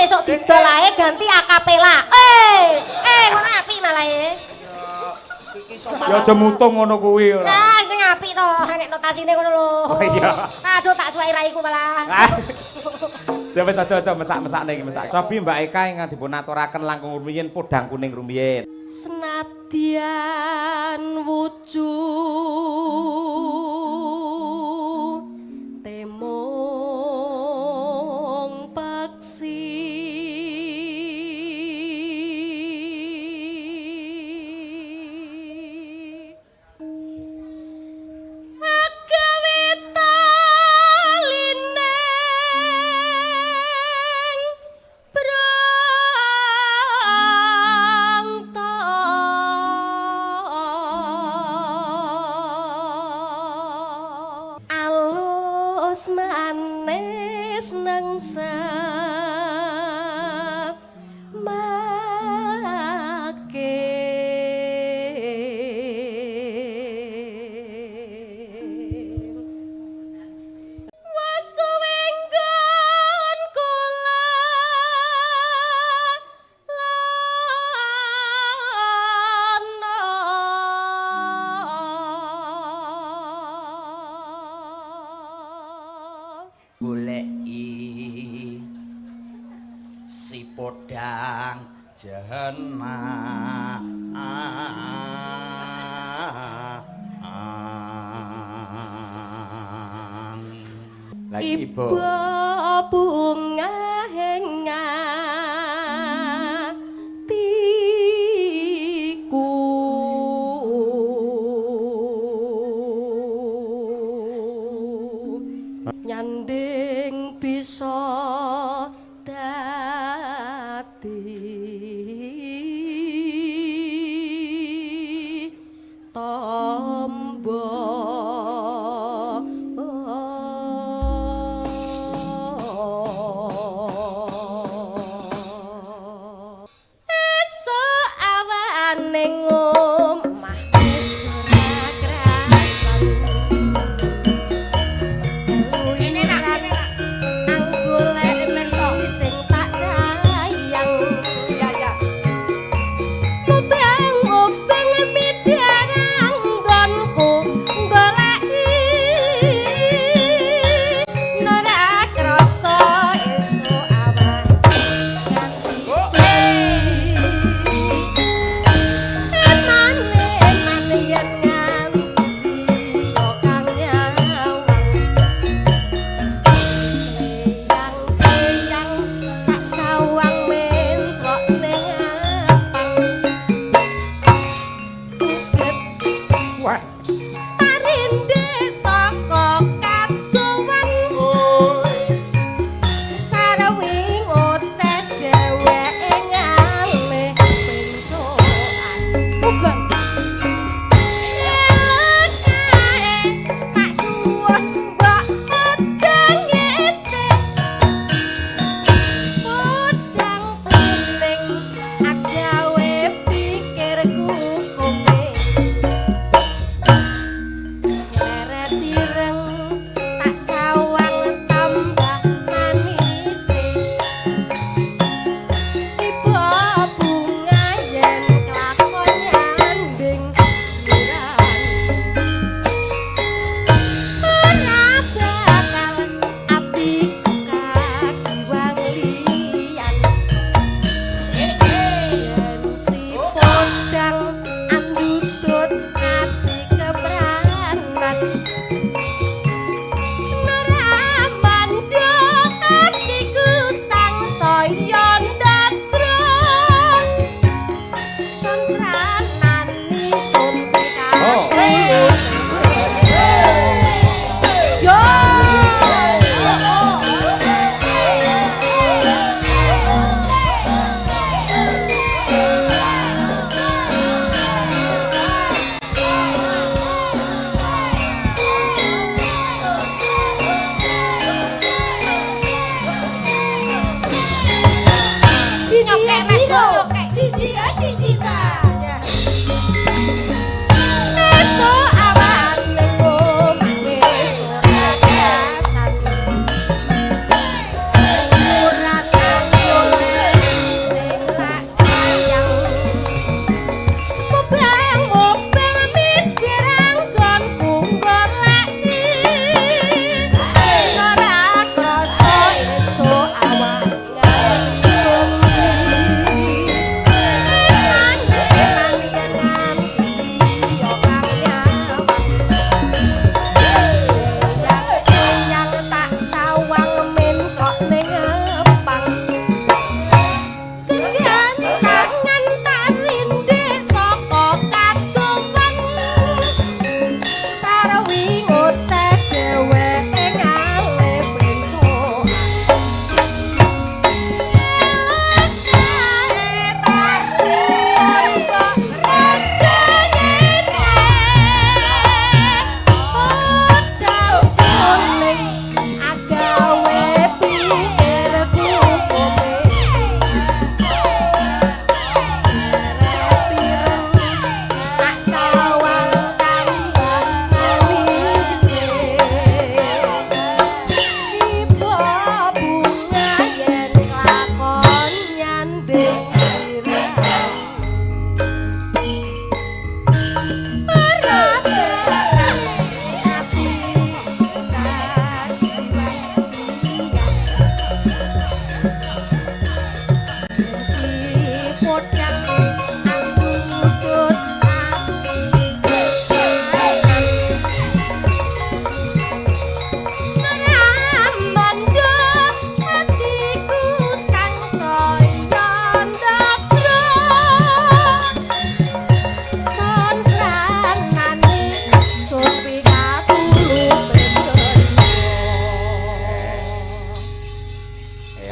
sesuk didol ae ganti akapela. Eh, ngono apik malah e. Iki iso Ya aja mutung ngono kuwi ora. Nah, sing apik to, nek notasine ngono lho. Oh iya. Aduh, tak suwai raiku malah. Ah. Ya wis aja-aja mesak-mesakne iki mesak. Cobi Mbak Eka ingkang dipun aturaken langkung rumiyin podang kuning rumiyin. Senadyan wujud temung paksi agawe taline brangta. Alus manis nang samake. Wasuwenggon kula lana. Goleki si podang jena. Lagi ibu. Ibu bunga atiku. Nyanding bisa dadi tombo. Esuk awane ngomah wis ora krasan. Keluyuran anggoleki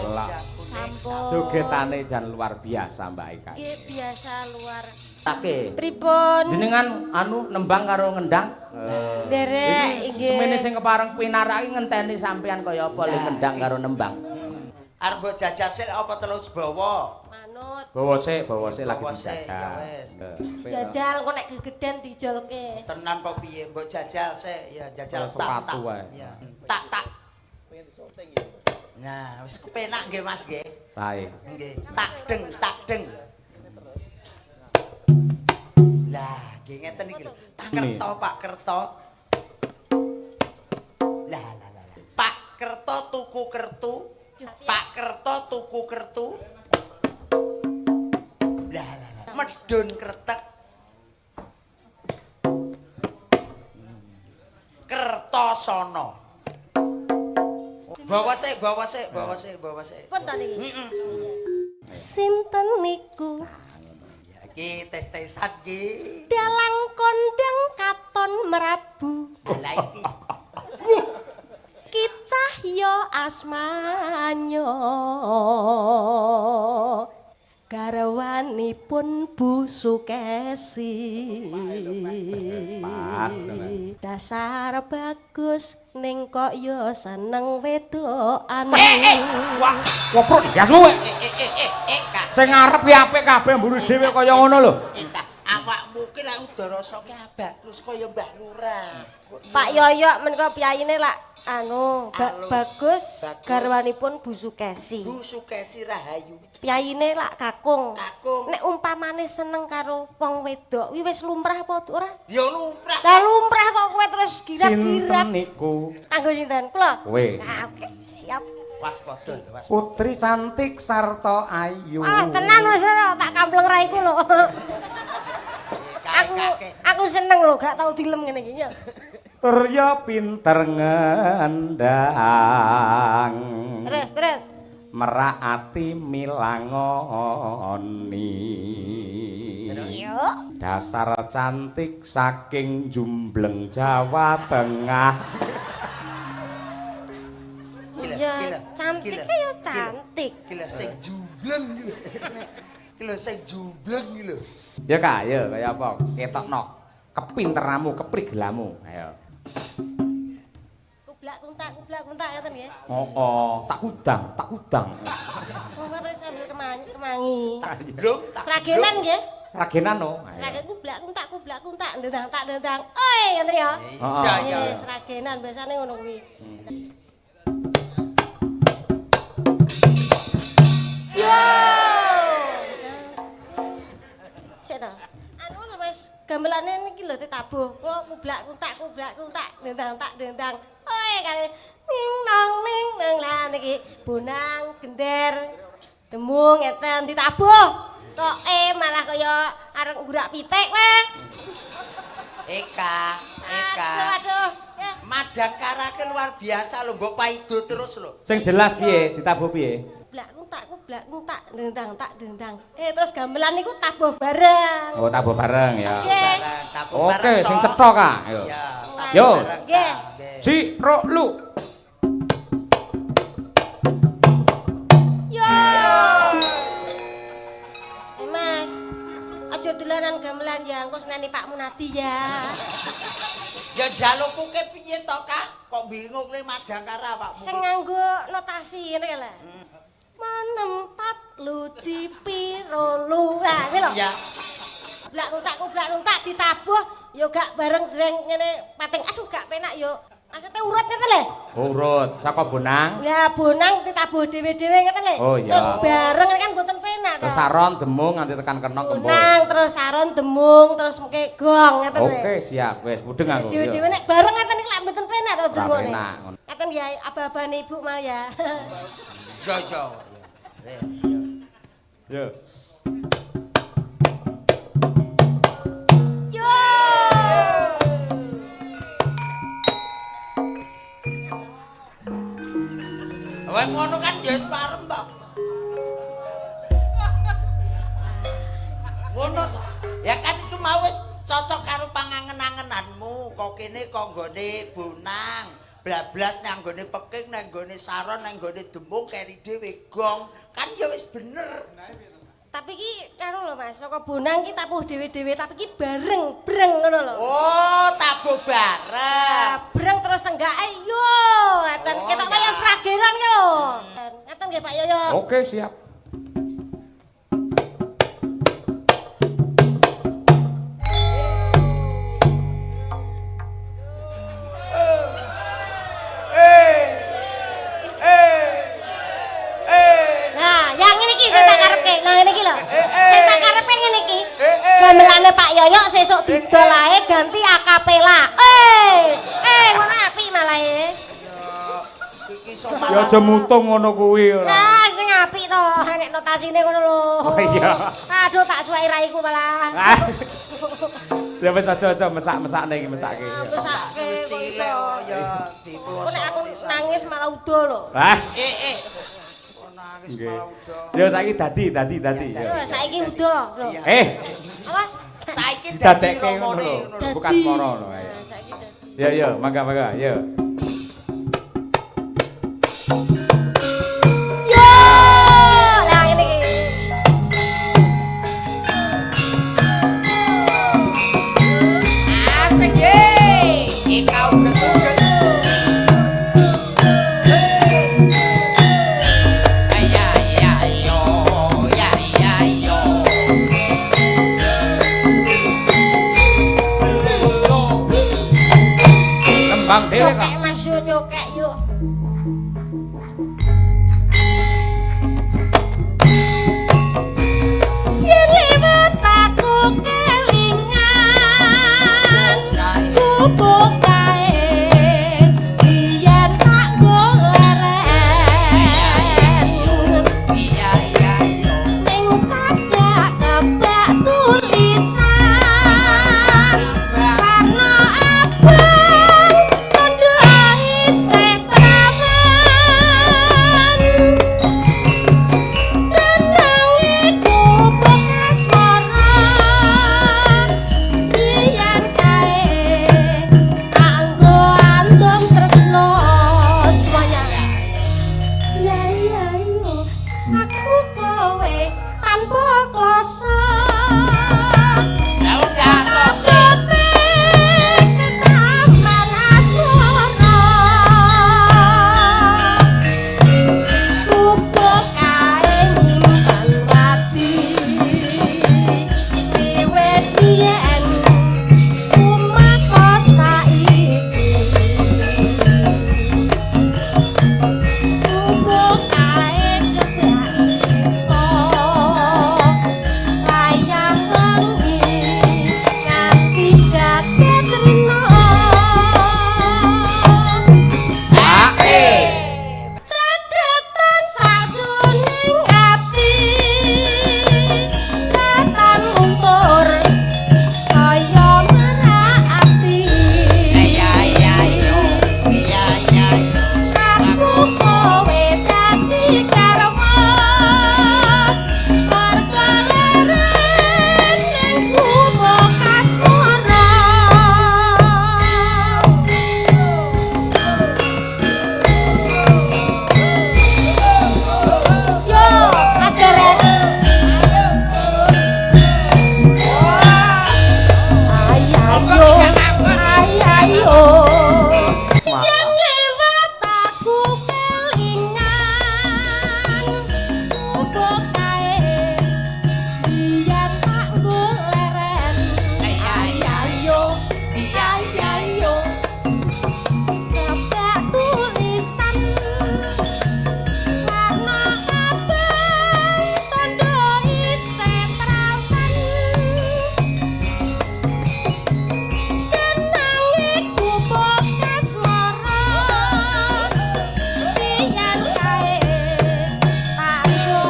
Elok. Sampun. Jogetane jan luar biasa Mbak Eka. Nggih biasa luar. Take. Pripun? Jenengan anu nembang karo ngendang. Nderek nggih. Semene sing kepareng pinarak iki ngenteni sampean kaya apa le ngendang karo nembang. Arep mbok jajal sik apa terus bawa? Manut. Bawa sik, bawa sik lagi Bawa sik, dijajal. ya wis. Jajal kok nek gegeden dijolke. Tenan apa piye? Mbok jajal sik ya jajal Kaya tak tak. sepatu wae. Ya. Tak tak. Nah, wis kepenak nggih Mas nggih. Sae. Nggih. Tak deng tak deng. Lah, nggih ngeten iki lho. Tak Kerto, Pak Kerto. Lah lah lah. lah. Pak Kerto tuku kertu. Pak Kerto tuku kertu. Lah lah lah. Medun kretek. Kertosono. Bawa sik, bawa sik, bawa sik, bawa sik. Pun to niki. Sinten niku? Ya iki tes-tesan iki. Dalang kondang katon merabu. Lah iki. Ki Cahya asmanyo garwanipun Bu Sukesi. Pas. Dasar bagus ning kok ya seneng wedokan. Wah, koprok gas kowe. Eh eh eh eh eh Kak. Sing ngarep ki apik kabeh mburi dhewe kaya ngono lho. Eh Kak, awakmu ki lak udah rasake bagus kaya Mbah Lurah. Pak Yoyok menika piyayine lak anu Alus. bagus Bagus. garwanipun Bu Sukesi. Bu Sukesi Rahayu. Piyayine lak kakung. Kakung. Nek umpamane seneng karo wong wedok, kuwi wis lumrah apa ora? Ya lumrah. Lah lumrah kok kowe terus girap-girap. Sinten niku? Kanggo sinten? Kula. Kowe. Nah, oke, siap. Waspada lho, waspada. Putri cantik sarta ayu. Ah, tenan wis ora tak kampleng raiku lho. Kae Aku kakek. aku seneng lho, gak tau dilem ngene iki ya. Turya pinter ngendang. Terus, terus. Merak ati milangoni. Yo. Dasar cantik saking jumbleng Jawa Tengah. Gila, Ya, gila, cantik gila, ya gila. cantik. Gila sing jumbleng iki lho. Iki lho sing jumbleng iki lho. Ya Kak, ya kaya apa? Ketokno kepinteranmu, keprigelamu. Ayo. Kublak kuntak ngeten nggih. Oh, oh, tak udang, tak udang. Wong terus sambil kemangi, kemangi. Blung tak. Sragenan nggih. Sragenan no. Ayo. Sragen kublak kuntak, ndang tak ndang. Oi, ngeten ya. Iya iya. Eh, Sragenan biasane ngono kuwi. Yo. Sik ta. Anu lho wis gamelane niki lho ditabuh. Kula kublak kuntak ndang tak ndang. Oi, kare ning nong ning nang lah niki bonang gender demung ngeten ditabuh. Toke malah kaya arep nggurak pitik weh. Eka, Eka. Aduh, aduh. Ya. Madangkara ki luar biasa lho, mbok paido terus lho. Sing jelas piye, ditabuh piye? Kublak kuntak dendang tak dendang. Eh terus gamelan niku tabuh bareng. Oh, tabuh bareng ya. Nggih. Bareng, tabuh Oke, bareng, sing Cok. cetha Kak. Ayo. Ya, tabuh Yo. bareng, Cak. Nggih. Nggih. Ji, ro, lu. Yo. Eh Mas, aja dolanan gamelan ya, engko seneni Pak Munadi ya. Ya jalukku ke piye to, Kak? Kok bingung le Madangkara awakmu? Sing nganggo notasi ngene lho. Menempat luci piro lu. Lah kuwi lho. Ya. Kublak kuntak ditabuh yo gak bareng sering ngene pating. Aduh gak penak yo. Maksudnya urut ngene lho. Urut, saka bonang. Ya bonang ditabuh dhewe-dhewe ngeten lho. Oh, iya. Terus bareng kan mboten penak to. Terus saron demung nganti tekan kenong kembul. Bonang terus saron demung terus mengke gong ngeten lho. Oke, siap. Wis mudeng aku. Dhewe-dhewe nek bareng ngeten iki lak mboten penak to Ora dirungokne. penak, ngono. Ngeten ya aba-abane ibu mau ya. Yo yo. Ya, ya. Yo. Yo. Wah ngono kan ya wis parem to. Ngono to. Ya kan iku mau wis cocok karo pangangen-angenanmu. Kok kene kok nggone bonang. Blablas nang nggone peking, nang nggone saron, nang nggone demung keri dhewe gong. Kan ya wis bener. Tapi ki karo lho Mas, saka bonang ki tabuh dhewe-dhewe, tapi ki bareng, breng ngono lho. Oh, tabuh bareng. Nah, breng terus senggake yo, ngaten Oh, ketok ya. kaya sragenan ki lho. Ngaten nggih Pak Yoyo. Oke, siap. Nah, yang ini ki sing tak karepke. Nah, ngene iki lho. Sing tak karepke ngene iki. Gamelane Pak Yoyo sesuk didol ae ganti akapela. Eh, ngono apik malah e. Iki iso Ya aja mutung ngono kuwi ora. Nah, sing apik to, nek notasine ngono lho. Oh, iya. Aduh, tak suweki raiku malah. Ah. Ya wis aja-aja mesak-mesakne iki mesake. Mesake wis kok cilik iso. kok ya Kok nek aku diploso. nangis malah udo lho. Ah. Eh. Kok nangis Nggih. malah udo. Ya saiki dadi dadi dadi. Iya, Lho, saiki udo lho. Iya. Eh, Apa? Saiki dadi didadekke ngono romone lho. ngono lho. Bukan moro ngono ae. Nah, saiki dadi. Ya ya, mangga mangga, ya. Yo, lah ngene iki. Asik ye. Eka uget-uget. Ya ya yo, ya ya yo. Kembang dhewe kok. Nyokek Mas yo nyokek yuk. Yen liwat aku kelingan gubuk kae biyen tak goleren Iya iya yo. ning cagak kebak tulisan warna abang tondo isih prawan jenenge gubuk asmara biyen kae kanggo andong tresno semuanya. Ya ya yo aku kowe tanpa kloso. Lah wong gatos. Maksudnya ketaman asmara gubuk kae nyimpen ati wiwit biyen kumaka saiki gubuk kae kebak cinta layang wengi nganti jagat rina. Cedhetan sajroning ati katan luntur saya merak ati. Iya iya yo. Iya iya yo. Aku kowe dadi garwa warga leren ning gubuk asmara. Yo, Mas Gareng. Ayo, ayo, ayo. Yen lewat aku kelingan gubuk kae biyen tak nggo leren. Ayo, ayo, kebak tulisan warna abang tondo isih prawan jenenge gubuk asmara biyen kae tak nggo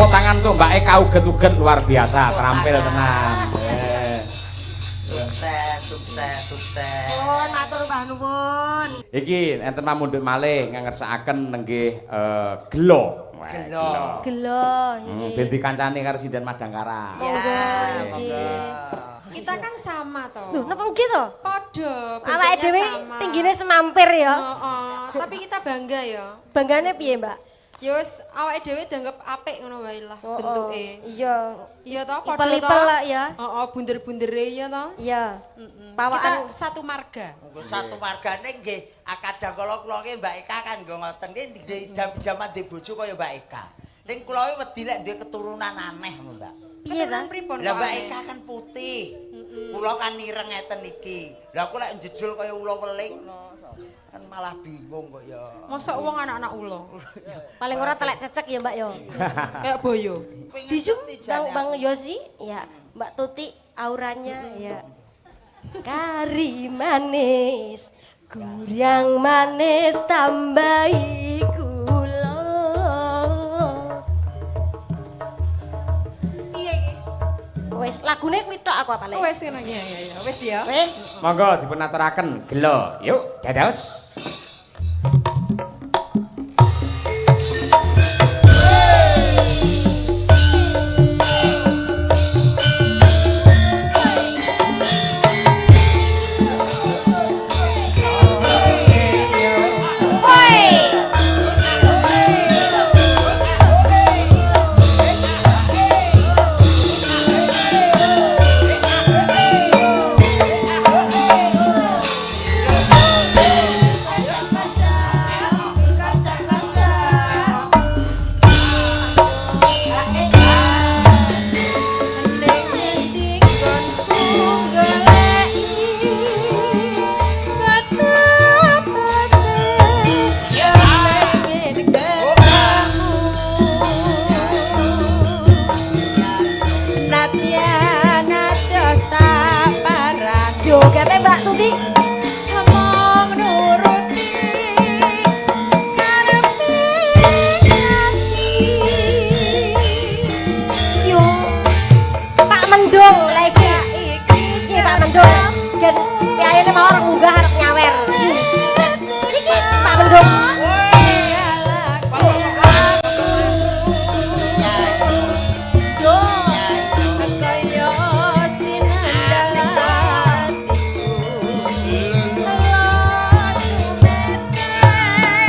Tepuk tangan tuh Mbak Eka uget-uget luar biasa, terampil tenan. Eh. Sukses, sukses, sukses. Nuwun, matur mbah nuwun. Iki enten pamundhut malih ngersakaken nenggih gelo. Wah, Gelo. Gelo Ben nggih. dikancani karo Sinden Madangkara. Monggo Ya, nggih. Kita kan sama toh. Lho, napa nggih to? Podo, Awake bentuknya dhewe sama. tinggine semampir ya. Heeh, tapi kita bangga ya. Banggane piye, Mbak? Ya wis awake dhewe dianggap apik ngono wae lah Oh, bentuke. Iya. Iya toh, padha Ipel-ipel toh. lah ya. Heeh, bunder-bundere ya toh. Iya. Kita Pawaan satu marga. Monggo satu margane nggih, kadang kala kula ki Mbak Eka kan nggo ngoten ki jam-jaman duwe bojo kaya Mbak Eka. Ning kula ki wedi lek duwe keturunan aneh ngono, Mbak. piye ta? Keturunan pripun Lah kok Mbak aneh? Eka kan putih. Kula kan ireng ngeten iki. Lah aku lek jedul kaya ula weling kan malah bingung kok ya. Mosok wong anak-anak ula. Paling ora telek cecek ya, Mbak ya. Kayak boyo. Di Zoom Bang Bang Yosi, ya, Mbak Tuti auranya ya. Kari manis, gurang manis tambahi gula. Iya iki. Wes lagune kuwi tok aku apale. Wes ngono ya ya ya. Wes ya. Wes. Monggo dipun aturaken gelo. Yuk, dados.